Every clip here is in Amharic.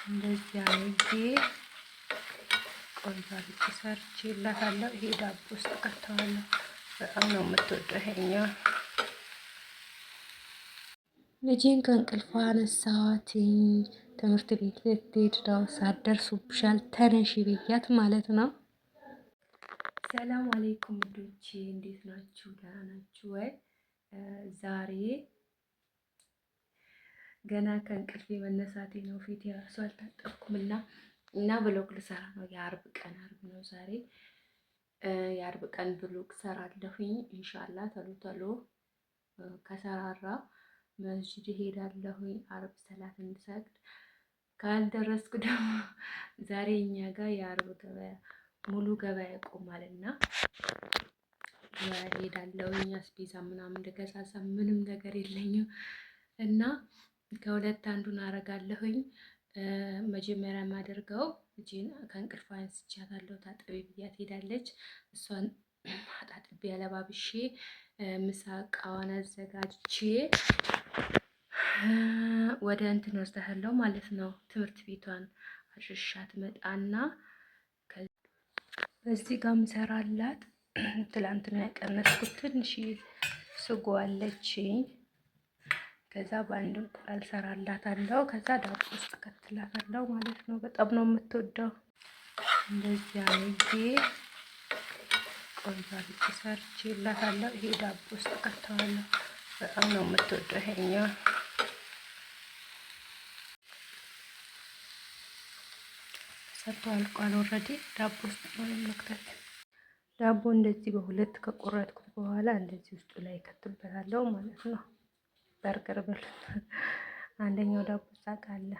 እንደዚህ አድርጌ ቆንጆ አድርጌ ሰርቼላታለሁ። ይሄ ዳቦ ውስጥ ከተዋለሁ። በጣም ነው የምትወደው ይሄኛው። ልጄን ከእንቅልፏ አነሳኋትኝ። ትምህርት ቤት ልትሄድ ነው። ሳትደርሱብሻል ተነሺ ብያት ማለት ነው። ሰላም አለይኩም ውዶቼ፣ እንዴት ናችሁ? ደህና ናችሁ ወይ? ዛሬ ገና ከእንቅልፌ መነሳቴ ነው። ፊት የራሱ አልታጠብኩም እና vlog ልሰራ ነው። የአርብ ቀን አርብ ነው ዛሬ። የአርብ ቀን vlog ሰራለሁኝ። ኢንሻላ ተሎ ተሎ ከሰራራ መስጂድ እሄዳለሁኝ አርብ ሰላት እንድሰግድ ካልደረስኩ ደግሞ ዛሬ እኛ ጋር የአርብ ገበያ ሙሉ ገበያ ይቆማልና እሄዳለሁኝ። አስቤዛ ምናምን እንደገዛዛ ምንም ነገር የለኝም እና ከሁለት አንዱን አረጋለሁኝ። መጀመሪያ የማደርገው ልጄን ከእንቅልፏ አንስቻታለሁ። ታጠቢ ብያት ሄዳለች። እሷን አጣጥቤ አለባብሼ ምሳ እቃዋን አዘጋጅቼ ወደ እንትን ወስዳታለሁ ማለት ነው። ትምህርት ቤቷን አድርሻት መጣና በዚህ ጋር ምሰራላት ትላንትና ያቀነስኩት ትንሽ ስጎ አለችኝ። ከዛ በአንድ እንቁላል ሰራላታለሁ። ከዛ ዳቦ ውስጥ ከትላታለሁ ማለት ነው። በጣም ነው የምትወደው። እንደዚህ አድርጌ ቆንጆ አድርጌ ሰርቼላታለሁ። ይሄ ዳቦ ውስጥ ከተዋለሁ። በጣም ነው የምትወደው ይሄኛው። ሰርቶ አልቋል። already ዳቦ ውስጥ ነው የመክተት። ዳቦ እንደዚህ በሁለት ከቆረጥኩት በኋላ እንደዚህ ውስጡ ላይ ከትበታለሁ ማለት ነው። በርገር በሉት። አንደኛው ዳቦ ሳቅ አለ።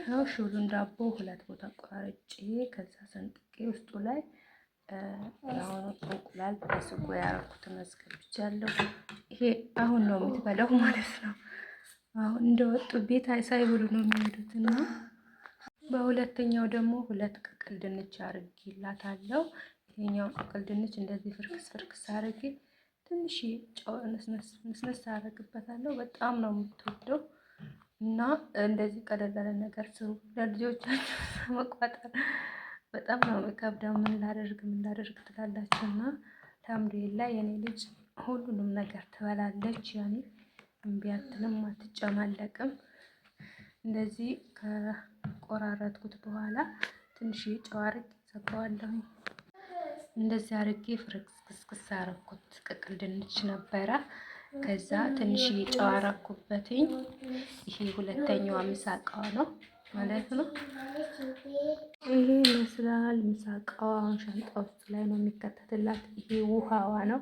ያው ሹሉን ዳቦ ሁለት ቦታ ቆራርጬ ከዛ ሰንጥቄ ውስጡ ላይ የሆነ እንቁላል በስጎ ያደረኩትን አስገብቻለሁ። ይሄ አሁን ነው የምትበላው ማለት ነው። አሁን እንደወጡ ቤት ሳይበሉ ነው የሚሄዱት እና በሁለተኛው ደግሞ ሁለት ቅቅል ድንች አድርጌላታለሁ። ይሄኛው ቅቅል ድንች እንደዚህ ፍርክስ ፍርክስ አድርጌ ትንሽ ጨው ነስነስ አደርግበታለሁ። በጣም ነው የምትወደው እና እንደዚህ ቀለል ያለ ነገር ስሩ ለልጆቻችሁ መቋጠር በጣም ነው የሚከብደው። ምን ላደርግ ምን ላደርግ ትላላችሁ። እና አልሐምዱሊላህ የኔ ልጅ ሁሉንም ነገር ትበላለች። ያኔ እምቢ አትልም፣ አትጨማለቅም። እንደዚህ ከቆራረጥኩት በኋላ ትንሽ ጨው አድርጌ ዘጋዋለሁኝ። እንደዚህ አድርጌ ፍርክስክስ አረኩት። ቅቅል ድንች ነበረ። ከዛ ትንሽ ጨው አረኩበትኝ። ይሄ ሁለተኛዋ ምሳቃዋ ነው ማለት ነው። ይሄ ይመስላል ምሳቃዋ። አሁን ሻንጣ ውስጥ ላይ ነው የሚከተትላት። ይሄ ውሃዋ ነው።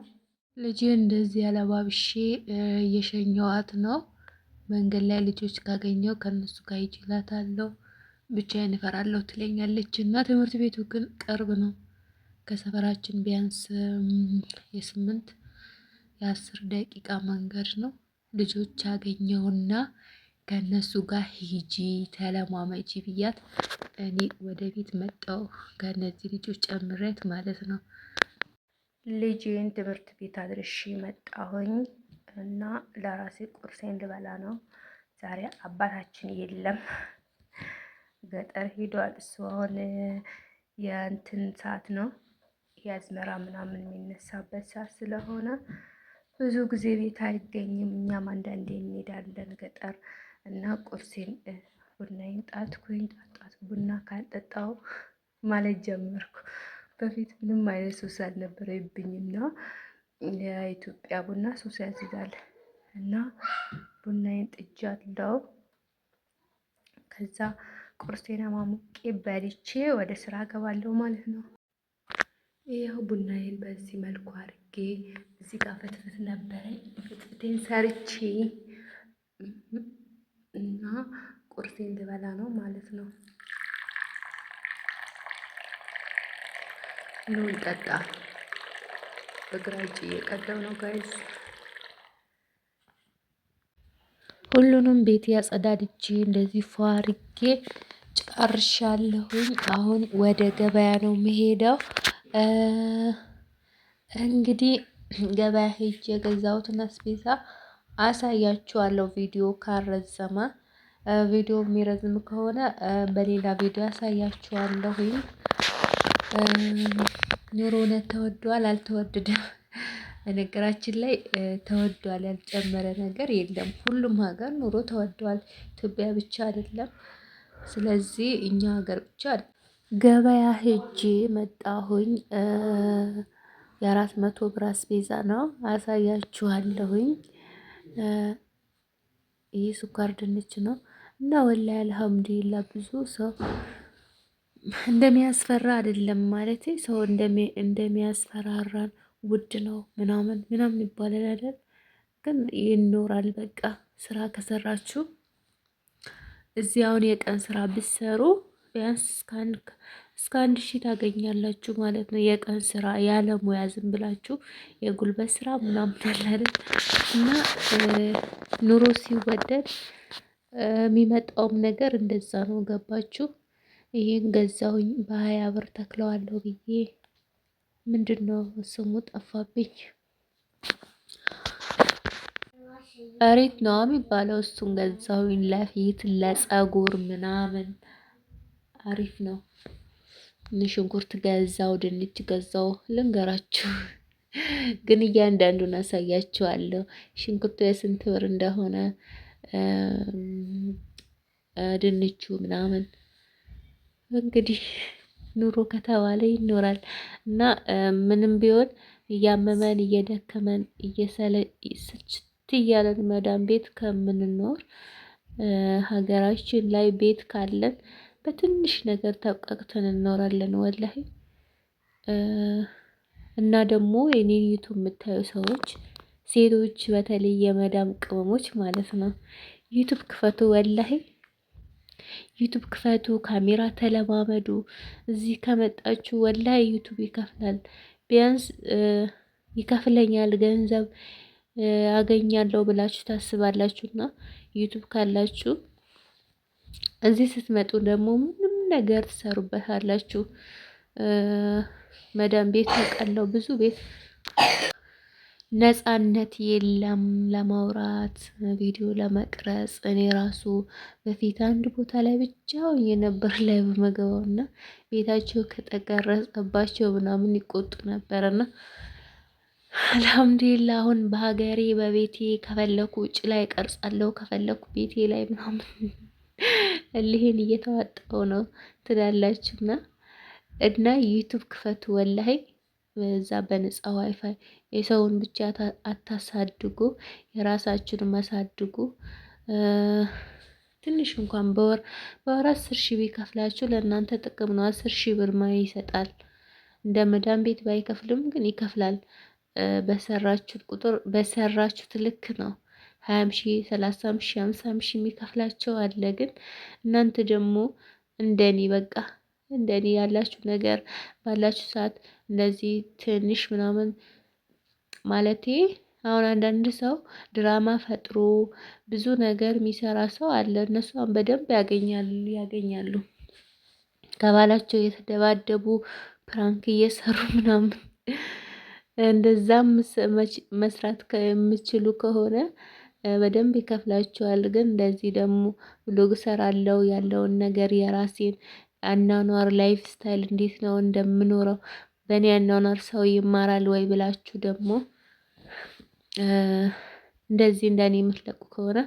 ልጄ እንደዚህ ያለባብሼ እየሸኘዋት ነው። መንገድ ላይ ልጆች ካገኘው ከእነሱ ጋር ይችላታለሁ። ብቻዬን እፈራለሁ ትለኛለች እና ትምህርት ቤቱ ግን ቅርብ ነው። ከሰፈራችን ቢያንስ የ8 የ10 ደቂቃ መንገድ ነው። ልጆች አገኘውና ከእነሱ ጋር ሂጂ ተለማመጂ ብያት እኔ ወደ ቤት መጣሁ ከእነዚህ ልጆች ጨምሬት ማለት ነው። ልጄን ትምህርት ቤት አድርሼ መጣሁኝ እና ለራሴ ቁርሴን ልበላ ነው። ዛሬ አባታችን የለም፣ ገጠር ሄዷል። እሱ አሁን የእንትን ሰዓት ነው የአዝመራ ምናምን የሚነሳበት ሰዓት ስለሆነ ብዙ ጊዜ ቤት አይገኝም። እኛም አንዳንዴ እንሄዳለን ገጠር እና ቁርሴን ቡናዬን ጣትኩኝ። ጣጣት ቡና ካልጠጣው ማለት ጀመርኩ። በፊት ምንም አይነት ሱስ አልነበረብኝና የኢትዮጵያ ቡና ሱስ ያስይዛል እና ቡናዬን ጥጃለሁ። ከዛ ቁርሴን አሟሙቄ በልቼ ወደ ስራ ገባለሁ ማለት ነው። ይኸው ቡናዬን በዚህ መልኩ አድርጌ እዚህ ጋር ፍትፍት ነበረኝ። ፍትፍቴን ሰርቼ እና ቁርሴን ልበላ ነው ማለት ነው። ኑ እንጠጣ። በግራ እጅ እየቀዳው ነው guys። ሁሉንም ቤት ያጸዳድቼ እንደዚህ ፏ አድርጌ ጨርሻለሁኝ። አሁን ወደ ገበያ ነው የምሄደው። እንግዲህ ገበያ ሄጄ የገዛሁትን አስቤዛ አሳያችኋለሁ ቪዲዮ ካረዘመ። ቪዲዮ የሚረዝም ከሆነ በሌላ ቪዲዮ አሳያችኋለሁኝ። ኑሮ እውነት ተወዷል አልተወደደም? በነገራችን ላይ ተወዷል ያልጨመረ ነገር የለም። ሁሉም ሀገር ኑሮ ተወዷል፣ ኢትዮጵያ ብቻ አይደለም። ስለዚህ እኛ ሀገር ብቻ ገበያ ሄጄ መጣሁኝ። የ400 ብር አስቤዛ ነው አሳያችኋለሁኝ። ይህ ስኳር ድንች ነው እና ወላሂ አልሐምዱሊላ ብዙ ሰው እንደሚያስፈራ አይደለም ማለት ሰው እንደሚያስፈራራን ውድ ነው ምናምን ምናምን ይባላል አይደል? ግን ይኖራል በቃ ስራ ከሰራችሁ እዚህ አሁን የቀን ስራ ብትሰሩ ቢያንስ እስከ 1000 ታገኛላችሁ ማለት ነው። የቀን ስራ ያለ ሙያ ዝም ብላችሁ የጉልበት ስራ ምናምን አለ አይደል? እና ኑሮ ሲወደድ የሚመጣውም ነገር እንደዛ ነው። ገባችሁ? ይሄን ገዛሁኝ በ20 ብር ተክለዋለሁ ብዬ ምንድነው ስሙ ጠፋብኝ። እሬት ነው የሚባለው። እሱን ገዛሁኝ ለፊት ለፀጉር ምናምን አሪፍ ነው። ሽንኩርት ገዛው፣ ድንች ገዛው። ልንገራችሁ ግን እያንዳንዱን አሳያችኋለሁ። ሽንኩርቱ የስንት ብር እንደሆነ ድንቹ ምናምን እንግዲህ ኑሮ ከተባለ ይኖራል እና ምንም ቢሆን እያመመን እየደከመን እየሰለች እያለን መዳም ቤት ከምንኖር ሀገራችን ላይ ቤት ካለን በትንሽ ነገር ተብቃቅተን እንኖራለን። ወላሂ እና ደግሞ የኔን ዩቱብ የምታዩ ሰዎች ሴቶች፣ በተለይ የመዳም ቅመሞች ማለት ነው ዩቱብ ክፈቱ ወላሂ ዩቱብ ክፈቱ፣ ካሜራ ተለማመዱ። እዚህ ከመጣችሁ ወላሂ ዩቱብ ይከፍላል። ቢያንስ ይከፍለኛል ገንዘብ አገኛለሁ ብላችሁ ታስባላችሁና ዩቱብ ካላችሁ እዚህ ስትመጡ ደግሞ ምንም ነገር ትሰሩበታላችሁ። መዳም ቤት ተቀለው ብዙ ቤት ነጻነት የለም ለማውራት ቪዲዮ ለመቅረጽ። እኔ ራሱ በፊት አንድ ቦታ ላይ ብቻ ሆኜ ነበር ላይ በመገባው እና ቤታቸው ከተቀረጸባቸው ምናምን ይቆጡ ነበርና አልሐምዱሊላ አሁን በሀገሬ በቤቴ ከፈለኩ ውጭ ላይ ቀርጻለሁ፣ ከፈለኩ ቤቴ ላይ ምናምን እልሄን እየተዋጣው ነው ትላላችሁና እና ዩቱብ ክፈቱ ወላሂ በዛ በነፃ ዋይፋይ የሰውን ብቻ አታሳድጉ፣ የራሳችሁን አሳድጉ። ትንሽ እንኳን በወር በወር 10,000 ቢከፍላችሁ ለእናንተ ጥቅም ነው። 10,000 ብር ማን ይሰጣል? እንደ መዳም ቤት ባይከፍልም ግን ይከፍላል። በሰራችሁት ቁጥር በሰራችሁት ልክ ነው። 20,000፣ 30,000፣ 50,000 የሚከፍላቸው አለ። ግን እናንተ ደግሞ እንደኔ በቃ እንደኔ ያላችሁ ነገር ባላችሁ ሰዓት እንደዚህ ትንሽ ምናምን ማለቴ አሁን አንዳንድ ሰው ድራማ ፈጥሮ ብዙ ነገር የሚሰራ ሰው አለ። እነሱ አሁን በደንብ ያገኛሉ ያገኛሉ። ከባላቸው እየተደባደቡ prank እየሰሩ ምናምን እንደዛም መስራት ከምችሉ ከሆነ በደንብ ይከፍላችኋል። ግን እንደዚህ ደግሞ vlog እሰራለሁ ያለውን ነገር የራሴን አኗኗር life style እንዴት ነው እንደምኖረው በእኔ አኗኗር ሰው ይማራል ወይ ብላችሁ ደግሞ እንደዚህ እንደኔ የምትለቁ ከሆነ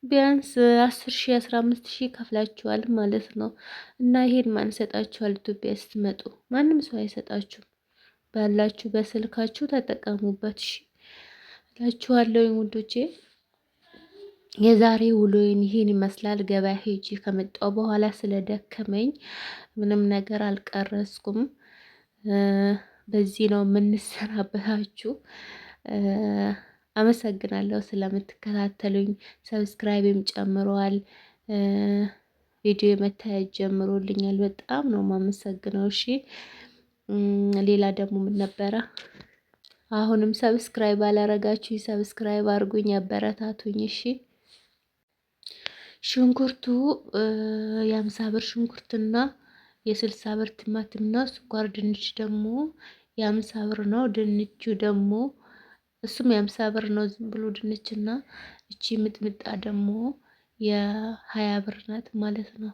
ቢያንስ 10,000 15,000 ከፍላችኋል ማለት ነው። እና ይሄን ማን ይሰጣችኋል? ኢትዮጵያ ስትመጡ ማንም ሰው አይሰጣችሁም። ባላችሁ በስልካችሁ ተጠቀሙበት። እሺ እላችኋለሁ ውዶቼ። የዛሬ ውሎዬን ይሄን ይመስላል። ገበያ ሄጄ ከመጣሁ በኋላ ስለደከመኝ ምንም ነገር አልቀረጽኩም። በዚህ ነው የምንሰናበታችሁ። አመሰግናለሁ ስለምትከታተሉኝ። subscribe ም ጨምረዋል፣ ቪዲዮ መታየት ጀምሮልኛል። በጣም ነው የማመሰግነው። እሺ ሌላ ደግሞ ምን ነበረ? አሁንም subscribe አላረጋችሁ subscribe አድርጉኝ፣ አበረታቱኝ። እሺ ሽንኩርቱ የ50 ብር ሽንኩርትና የ60 ብር ቲማቲም ነው። ስኳር ድንች ደግሞ የ50 ብር ነው። ድንቹ ደግሞ እሱም የ50 ብር ነው። ዝም ብሎ ድንችና እቺ ሚጥሚጣ ደግሞ የ20 ብር ናት ማለት ነው።